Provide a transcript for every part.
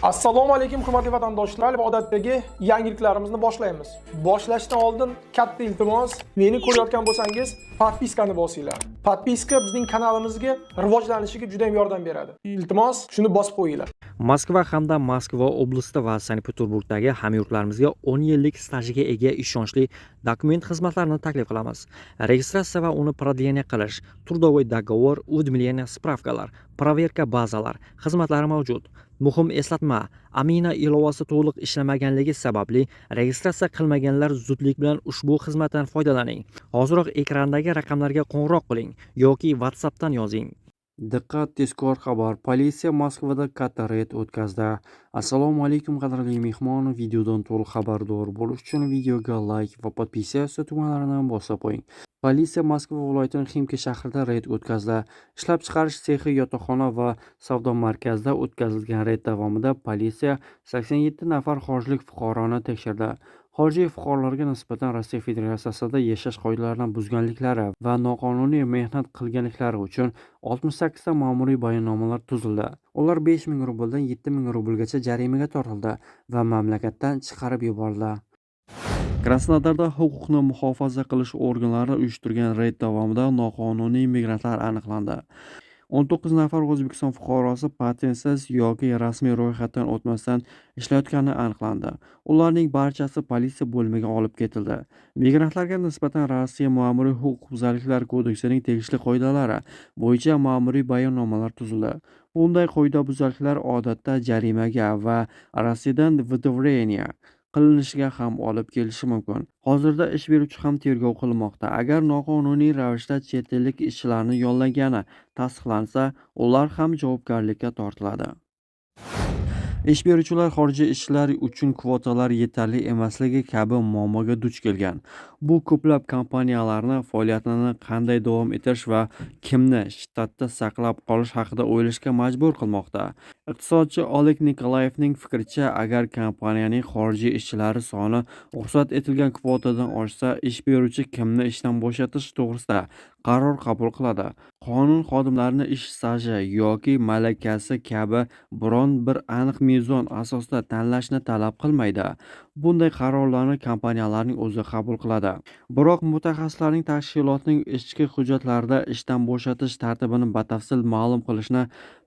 Assalomu alaykum, hurmatli vatandoshlar, va odatdagi yangiliklarimizni boshlaymiz. Boshlashdan oldin katta iltimos, meni ko'rayotgan bo'lsangiz, подписка ni bosinglar. Подписка bizning kanalimizga rivojlanishiga juda ham yordam beradi. Iltimos, shuni bosib qo'yinglar. Moskva hamda Moskva oblasti va Sankt-Peterburgdagi hamyurtlarimizga 10 yillik stajiga ega ishonchli dokument xizmatlarini taklif qilamiz. Registratsiya va uni продление qilish, трудовой договор, уведомление, справка lar, проверка bazalar xizmatlari mavjud. Muhim eslatma: Amina ilovasi to'liq ishlamaganligi sababli registratsiya qilmaganlar zudlik bilan ushbu xizmatdan foydalaning. Hoziroq ekrandagi raqamlarga qo'ng'iroq qiling yoki WhatsAppdan yozing. Diqqat, tezkor xabar! Politsiya Moskvada katta reyd o'tkazdi. Assalomu alaykum, qadrli mehmon. Videodan to'liq xabardor bo'lish uchun videoga layk va подписаться tugmalarini bosib qo'ying. Politsiya Moskva viloyatining Ximki shahrida reyd o'tkazdi. Ishlab chiqarish sexi, yotoqxona va savdo markazida o'tkazilgan reyd davomida politsiya 87 nafar xorijlik fuqaroni tekshirdi. Xorijiy fuqarolarga nisbatan Rossiya Federatsiyasida yashash qoidalarini buzganliklari va noqonuniy mehnat qilganliklari uchun 68 ta ma'muriy bayonnomalar tuzildi. Ular 5000 rubldan 7000 rublgacha jarimaga tortildi va mamlakatdan chiqarib yuborildi. Krasnodarda huquqni muhofaza qilish organlari uyushtirgan reyd davomida noqonuniy migrantlar aniqlandi. 19 nafar O'zbekiston fuqarosi patentsiz yoki rasmiy ro'yxatdan o'tmasdan ishlayotgani aniqlandi. Ularning barchasi politsiya bo'limiga olib ketildi. Migrantlarga nisbatan Rossiya Ma'muriy huquqbuzarliklar kodeksining tegishli qoidalari bo'yicha ma'muriy bayonnomalar tuzildi. Bunday qoidabuzarliklar odatda jarimaga va Rossiyadan выдворение qilinishiga ham olib kelishi mumkin. Hozirda ish beruvchi ham tergov qilinmoqda. Agar noqonuniy ravishda chet ellik ishchilarni yollagani tasdiqlansa, ular ham javobgarlikka tortiladi. Ish beruvchilar xorijiy ishchilar uchun kvotalar yetarli emasligi kabi muammoga duch kelgan. Bu ko'plab kompaniyalarni faoliyatini qanday davom ettirish va kimni shtatda saqlab qolish haqida o'ylashga majbur qilmoqda. Iqtisodchi Oleg Nikolayevning fikricha, agar kompaniyaning xorijiy ishchilari soni ruxsat etilgan kvotadan oshsa, ish beruvchi kimni ishdan bo'shatish to'g'risida qaror qabul qiladi. Qonun xodimlarni ish staji yoki malakasi kabi biron bir aniq mezon asosida tanlashni talab qilmaydi. Bunday qarorlarni kompaniyalarning o'zi qabul qiladi. Biroq mutaxassislarning tashkilotning ichki hujjatlarida ishdan bo'shatish tartibini batafsil ma'lum qilishni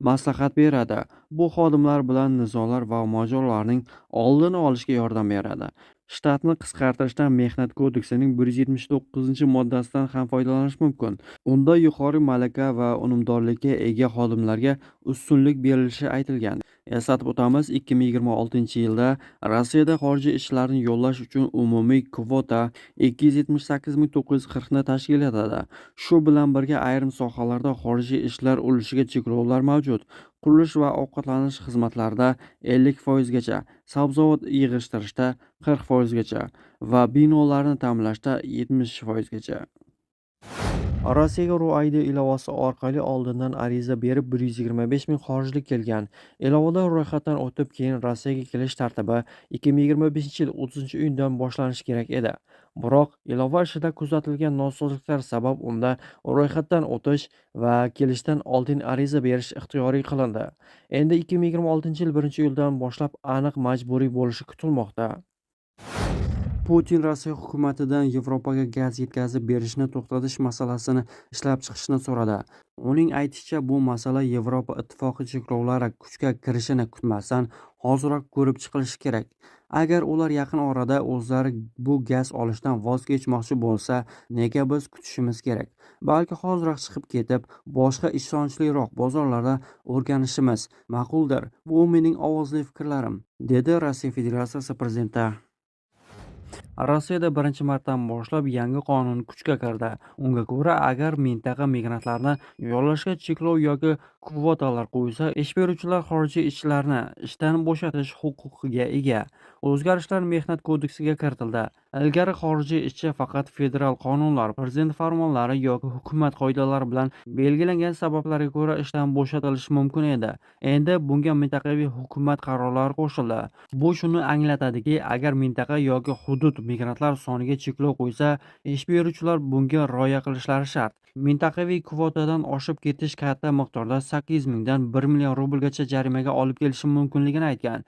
maslahat beradi. Bu xodimlar bilan nizolar va mojarolarning oldini olishga yordam beradi. Shtatni qisqartirishda Mehnat kodeksining 179-moddasidan ham foydalanish mumkin. Unda yuqori malaka va unumdorlikka ega xodimlarga ustunlik berilishi aytilgan. Eslatib o'tamiz, 2026-yilda Rossiyada xorijiy ishchilarni yollash uchun umumiy kvota 278 940 ni tashkil etadi. Shu bilan birga, ayrim sohalarda xorijiy ishchilar ulushiga cheklovlar mavjud: qurilish va ovqatlanish xizmatlarida 50 gacha, sabzavot yig'ishtirishda 40 gacha va binolarni ta'mirlashda 70 gacha. Rossiyaga RuID ilovasi orqali oldindan ariza berib 125 ming xorijlik kelgan. Ilovada ro'yxatdan o'tib, keyin Rossiyaga kelish tartibi 2025-yil 30-iyundan boshlanishi kerak edi. Biroq ilova ishida kuzatilgan nosozliklar sabab unda ro'yxatdan o'tish va kelishdan oldin ariza berish ixtiyoriy qilindi. Endi 2026-yil 1-iyuldan boshlab aniq majburiy bo'lishi kutilmoqda. Putin Rossiya hukumatidan Yevropaga gaz yetkazib berishni to'xtatish masalasini ishlab chiqishni so'radi. Uning aytishicha, bu masala Yevropa Ittifoqi cheklovlari kuchga kirishini kutmasdan, hoziroq ko'rib chiqilishi kerak. Agar ular yaqin orada o'zlari bu gaz olishdan voz kechmoqchi bo'lsa, nega biz kutishimiz kerak? Balki hoziroq chiqib ketib, boshqa ishonchliroq bozorlarda o'rganishimiz ma'quldir. Bu mening ovozli fikrlarim, dedi Rossiya Federatsiyasi prezidenti. Rossiyada birinchi martdan boshlab yangi qonun kuchga kirdi. Unga ko'ra, agar mintaqa migrantlarni yollashga cheklov yoki kvotalar qo'ysa, ish beruvchilar xorijiy ishchilarni ishdan bo'shatish huquqiga ega. O'zgarishlar Mehnat kodeksiga kiritildi. Ilgari xorijiy ishchi faqat federal qonunlar, prezident farmonlari yoki hukumat qoidalari bilan belgilangan sabablarga ko'ra ishdan bo'shatilishi mumkin edi. Endi bunga mintaqaviy hukumat qarorlari qo'shildi. Bu shuni anglatadiki, agar mintaqa yoki hudud migrantlar soniga cheklov qo'ysa, ish beruvchilar bunga rioya qilishlari shart. Mintaqaviy kvotadan oshib ketish katta miqdorda 800 mingdan 1 million rublgacha jarimaga olib kelishi mumkinligini aytgan.